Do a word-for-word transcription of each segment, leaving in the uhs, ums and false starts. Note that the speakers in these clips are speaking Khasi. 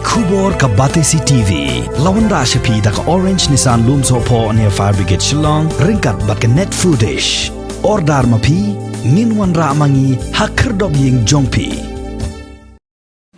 Khubor ka Batesi T V la wanrah sha phi da ka Orange Nissan Lumsohphoh near Fire Brigade Shillong ryngkat bad ka Net Foodish. Order ma phi, ngin wanrah ma ngi ha khyrdop ïing jong phi.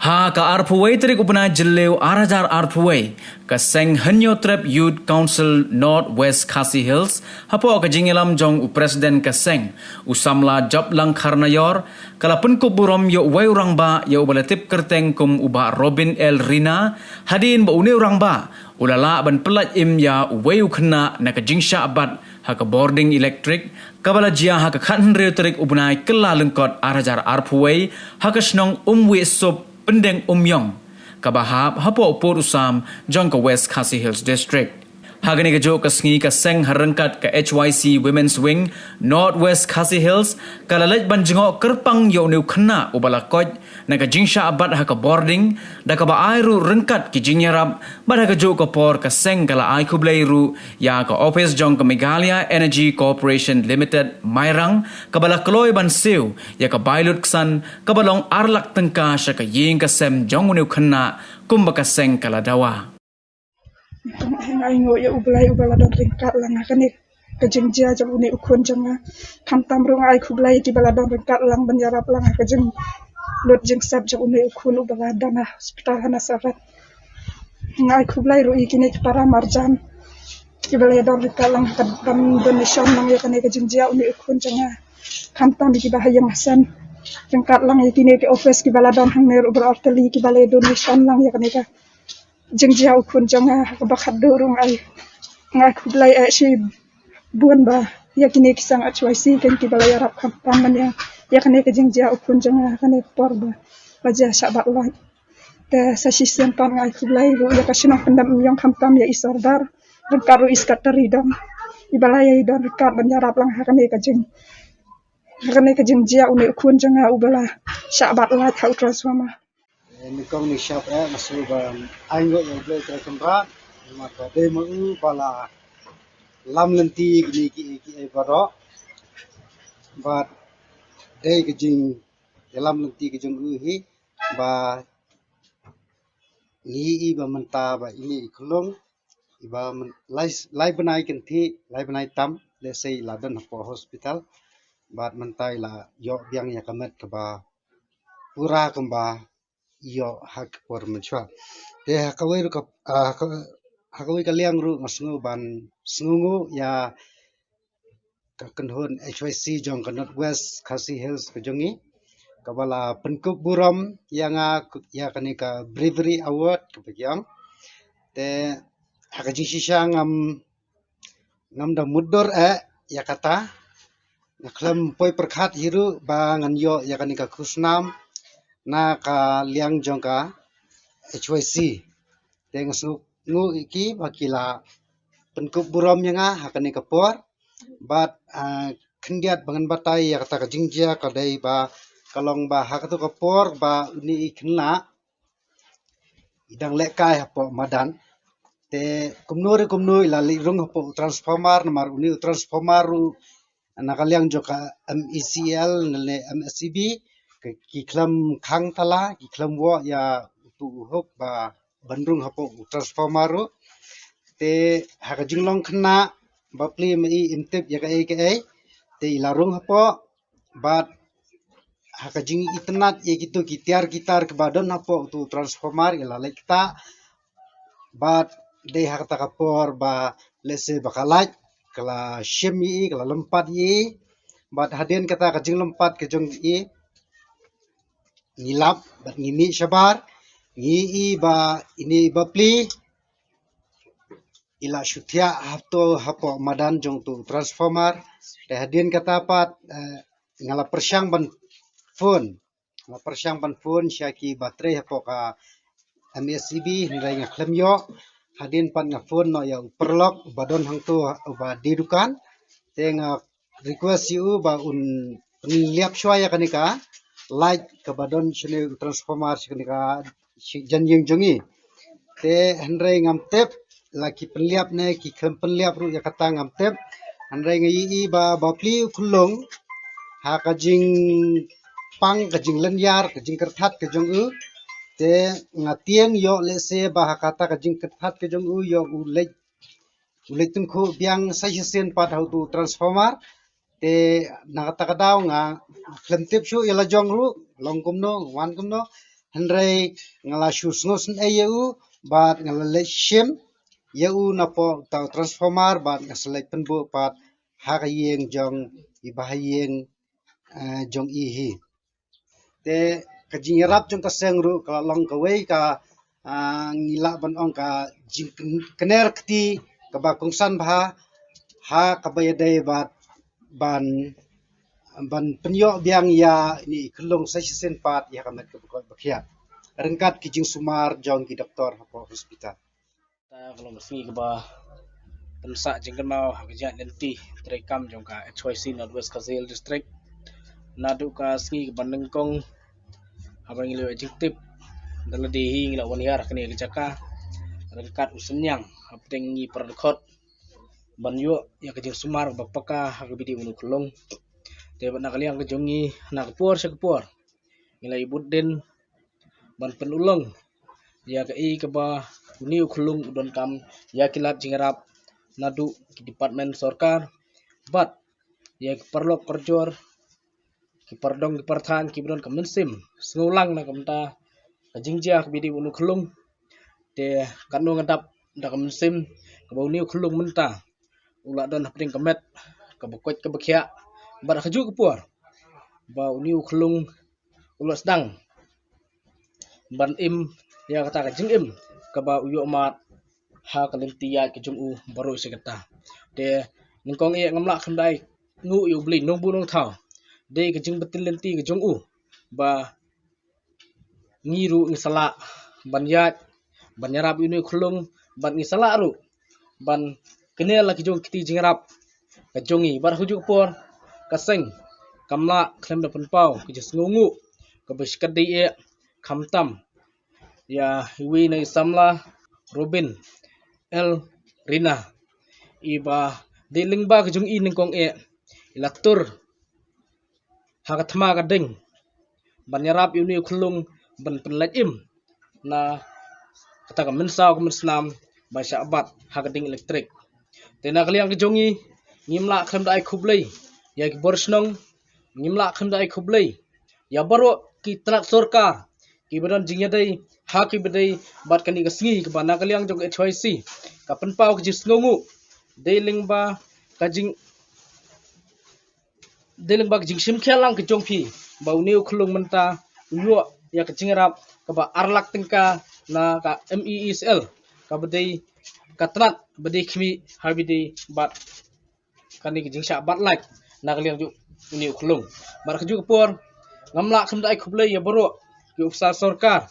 Ha ka arphew wei tarik u bnai Jylliew ar hajar arphew wei, ka seng Hynñiewtrep Youth Council North West Khasi Hills, hapoh ka jingïalam jong u President ka seng, u samla Japlang Kharnaior, ka la pynkup burom ïa uwei u rangbah ïa uba la tip kyrteng kum u Bah Robin L Rina, hadien ba une u rangbah u la lah ban pyllait im ïa uwei u khynnah na ka jingshah bat ha ka bording elektrik, kaba la jia ha ka khathynriew tarik u bnai Kyllalyngkot ar hajar arphew wei, ha ka shnong Umwiehsup, Pyndengumiong, kaba hap hapoh u pud u sam jong ka West Khasi Hills District. Ha kane kajuh ka sngi ka seng ha ryngkat ka H Y C Women's Wing North West Khasi Hills, ka la leit ban jngoh kyrpang ïa une u khynnah uba la koit na ka jingshah bat ha ka bording, da kaba ai ruh ryngkat ki jingïarap, bad ha kajuh ka por ka seng ka la ai khublei ruh ïa ka ophis jong ka Meghalaya Energy Corporation Limited Mairang, kaba la kloi ban siew ïa ka bai lutksan kaba long ar lak tyngka sha ka ïing ka sem jong une u khynnah, kumba ka seng ka la dawa. Nga ainguh ïa U Blei uba la don ryngkat lang ha kane ka jingjia jong une u khun jong nga. Khamtam ruh nga ai khublei ïa kiba la don ryngkat lang ban ïarap lang ha ka jinglut jingsep jong une u khun uba la don ha hospital ha Nasareth. Nga ai khublei ruh ïa kine ki para marjan kiba la don ryngkat lang ha ka ban donation lang ïa kane ka jingjia une u khun jong nga. Khamtam ïa kiba ha ïing ha sem ryngkat lang, ïa kine ki ophis kiba la don hangne ruh baroh artylli kiba la donation lang ïa kane ka jingjia u khun jong nga. Kaba khatduh ruh nga ai, nga ai khublei eh shibun ba ïa kine ki seng H Y C kein kiba la ïarap khamtam man ïa, ïa kane ka jingjia u khun jong nga ha kane ka por ba la jia shah bat lait. Te sa shisien pat nga ai khublei ruh ïa ka shnong Pyndengumiong khamtam ïa i Sordar ryngkat ruh i Secretary dong, iba la ïa don ryngkat ban ïarap lang ha kane ka jing, ha kane ka jingjia une u khun jong nga uba la shah bat lait ha u transformer. Nyngkong nyngshap eh nga sngewbha ban ainguh ïa U Blei Trai Kynrad namar ba dei ma u ba la lam lynti kine kiei kiei baroh. Bad dei ka jingïalam lynti ka jong u hi ba ngi i ba mynta ba ine i khyllung iba myn-, lai, lai bnai kynthih, lai bnai tam, lehse i la don hapoh hospital. Bad mynta i la ïoh biang ïa ka met kaba pura kumba ïoh ha ka por mynshuwa. Te ha kawei ruh ka, ah, ha ka, ha kawei ka liang ruh nga sngew ban sngewnguh ïa ka kynhun H Y C jong ka North West Khasi Hills ka jong ngi, kaba la pynkup burom ïa nga ïa kane ka Bravery Award kaba ki ong. Te ha ka jingshisha ngam, ngam da mutdur eh ïa kata. Nga khlem poi pyrkhat hi ruh ba ngan ïoh ïa kane ka khusnam na ka liang jong ka H Y C. Te nga sngewnguh ïa ki ba ki la pynkup burom ïa nga ha kane ka por. Bad, ah, khyndiat ba ngan batai ïa kata ka jingjia ka dei ba ka long ba ha kato ka por ba une i khynnah i dang lehkai hapoh madan. Te kumno re kumno i la leit rung hapoh u transformer namar une u transformer ruh na ka liang jong ka M E C L ne M S E B, ki, ki khlem khang tala, ki khlem wok ïa utu u hook ba ban rung hapoh u transformer ruh. Te ha ka jinglong khynnah bapli ma i im tip ïa kaei kaei. Te i la rung hapoh bad ha ka jingitynnad ïa kito ki tiar ki tar kiba don hapoh utu u transformer i la leit ktah. Bad dei ha kata ka por ba lehse ba ka light ka la shim ïa i, ka la lympat ïa i. Bad hadien kata ka jinglympat ka jong i ngi lap bad ngi mih shabar, ngi i ba ine i bapli i la shu thiah hato hapoh madan jong utu u transformer. Te hadien kata pat, eh, nga la pyrshang ban phone. Nga la pyrshang ban phone sha kiba trei hapoh ka M S E B, hynrei nga khlem ïoh. Hadien pat nga phone noh ïa u paralok uba don hangto uba die dukan. Te nga request ïa u ba un pynliap shuwa ïa kane ka light kaba don shane u transformer sha kane ka shi jan ïing jong ngi. Te hynrei ngam tip la ki pynliap ne ki khlem pynliap ruh ïa kata ngam tip. Hynrei nga ïohi ba bapli u khyllung ha ka jingpang, ka jinglynñiar, ka jingkyrthat ka jong u, Te nga tieng ïoh lehse ba ha kata ka jingkyrpad ka jong u ïoh u leit, u leit tyngkhuh biang sa shisien pat ha utu u transformer. Te na kata ka daw nga khlem tip shuh ïa la jong ruh long kumno, wan kumno. Hynrei nga la shu sngewsynei ïa u bad nga la leit shim ïa u napoh uta u transformer bad nga sa leit pynbuh pat ha ka ïing jong i bah ïing, eh, jong i hi. Te ka jingïarap jong ka seng ruh ka la long kawei ka, ah, ngi lah ban ong ka jingkner kti kaba kongsan bha ha kaba ïadei bad ban, ban pynïoh biang ïa ine i khyllung sa shisien pat ïa ka met kaba koit ba khiah ryngkat ki jingsumar jong ki doktor hapoh hospital. Ta ka long ka sngi kaba pynsah jingkynmaw ha ka jingïaid lynti treikam jong ka H Y C North West Khasi Hills District. Naduh ka sngi kaba nyngkong haba ngi la ïoh jingtip, da lade hi ngi la wan hiar ha kane ka jaka ryngkat u synñiang hapdeng ngi para dkhot ban ïoh ïa ka jingsumar kaba paka ha kaba dei une u khyllung. Te bad na ka liang ka jong ngi, na ka por sha ka por ngi la ïa bud dien ban pynulong ïa kaei kaba une u khyllung u donkam ïa ki lad jingïarap naduh ki department sorkar bad ïa ki paralok parajor, ki paradong ki parthaiñ kiba don ka mynsiem sngewlang na ka bynta ka jingjia kaba dei une u khyllung. Te katno nga dap da ka mynsiem kaba une u khyllung mynta u la don hapdeng ka met kaba koit kaba khiah bad ha kajuh ka por ba une u khyllung u la sdang ban im ïa kata ka jingim kaba u ïoh mad ha ka lynti ïaid ka jong u baroh shi katta. Te nyngkong eh ngam lah khlem da ai nguh ïa U Blei Nongbuh Nongthaw, dei ka jingbtin lynti ka jong u ba ngi ruh ngi sa lah ban ïaid ban ïarap ïa une u khyllung bad ngi sa lah ruh ban kner la ki jong ki kti jingïarap ka jong ngi. Bad ha kajuh ka por ka seng kam lah khlem da pynpaw ka jingsngewnguh kaba shikatdei eh khamtam ïa iwei na i samla Robin L Rina, iba dei lyngba ka jong i nyngkong eh i la tur ha ka thma ka ding ban ïarap ïa une u khyllung ban pynlait im na kata ka mynsaw ka mynsnam ba shah bat ha ka ding elektrik. Te na ka liang ka jong ngi ngim lah khlem da ai khublei ïa ki bor shnong, ngim lah khlem da ai khublei ïa baroh ki tnat sorkar kiba don jingïadei ha kiba dei bad kane ka sngi kaba na ka liang jong ka H Y C ka pynpaw ka jingsngewnguh dei lyngba ka jing dei lyngba ka jingshim khia lang ka jong phi ba une u khyllung mynta u ïoh ïa ka jingïarap kaba ar lak tyngka na ka M E E C L kaba dei ka tnat ba dei khmih ha ba dei bad kane ka jingshah bat lait na ka liang jong une u khyllung. Bad ha kajuh ka por ngam lah khlem da ai khublei ïa baroh ki ophisar sorkar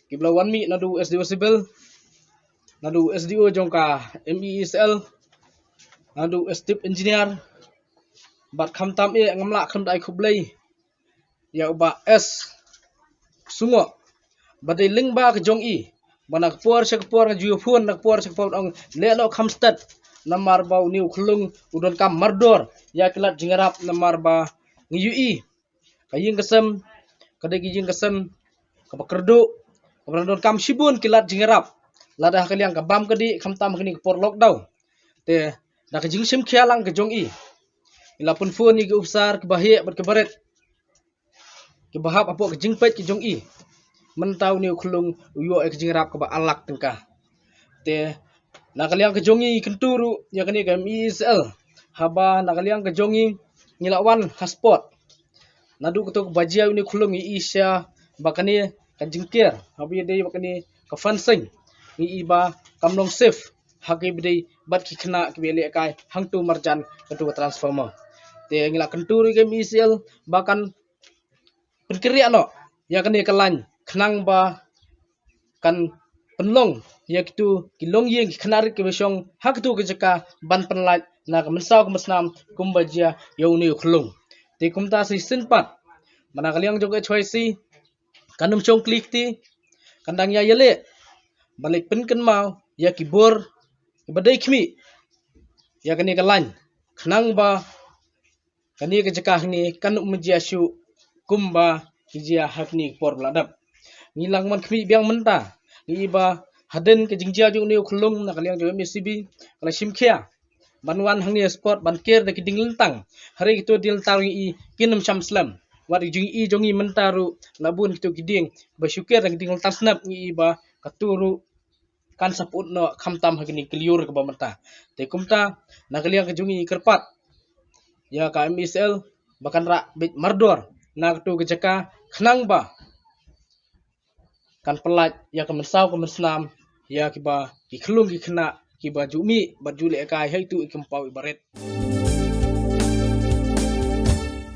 kiba la wan mih naduh S D O Civil, naduh S D O jong ka M E E C L, naduh Executive Engineer, bad khamtam eh ngam lah khlem da ai khublei ïa u Bah S Sungoh ba dei lyngba ka jong i ba na ka por sha ka por nga ju ïa phone, na ka por sha ka por ong leh noh kham stet namar ba une u khyllung u donkam mardor ïa ki lad jingïarap namar ba ngi ïohi ka ïing ka sem ka dei ka ïing ka sem kaba kyrduh kaba donkam shibun ki lad jingïarap lada ha ka liang ka bam ka dih khamtam ha kane ka por lockdown. Te da ka jingshim khia lang ka jong i i la pynphone ïa ki ophisar kiba heh bad kiba rit kiba hap hapoh ka jingpeit ka jong i. Mynta une u khyllung u ïoh ïa ka jingïarap kaba ar lak tyngka. Te na ka liang ka jong i kyntu ruh ïa kane ka M E E C L haba na ka liang ka jong i ngi la wan ha spot. Naduh kato kaba jia une u khyllung ngi i sha ba kane ka jingker haba ïadei ba kane ka fencing ngi i ba kam long safe ha kiba dei bad ki khynnah kiba ïalehkai hangto marjan kato ka transformer. Te ngi la kyntu ruh ïa ka M E E C L ba kan pynkynriah noh ïa kane ka lain khnang ba kan pynlong ïa kito ki longïing ki khynnah rit kiba shong ha kito ki jaka ban pynlait na ka mynsaw ka mynsnam kumba jia ïa une u khyllung. Te kumta sa shisien pat ba na ka liang jong ka H Y C kan ym shong kli kti, kan dang ïa ïaleh ban leit pynkynmaw ïa ki bor kiba dei khmih ïa kane ka lain khnang ba kane ka jaka hangne kan ym jia shuh kumba ki jia ha kine ki por ba la dep. ngi la wan khmih biang mynta, ngi i ba hadien ka jingjia jong une u khyllung na ka liang jong M A C B ka la shim khia ban wan hangne sport ban ker da ki dienglyntang. Hynrei kito dienglyntang ngi i kin ym sham slem. Wat i jong i jong ngi mynta ruh la bun kito ki dieng ba shu ker da ki dienglyntang snap, ngi i ba katu ruh kan sa pyut noh khamtam ha kine ki lyiur kaba mynta. Te kumta na ka liang ka jong ngi kyrpad ïa ka M A C L ba kan rah beit mardor na katu ka jaka khnang ba kan pyllait ïa ka mynsaw ka mynsnam ïa kiba ki khyllung ki khynnah kiba ju mih bad ju lehkai ha itu i kynpaw i barit.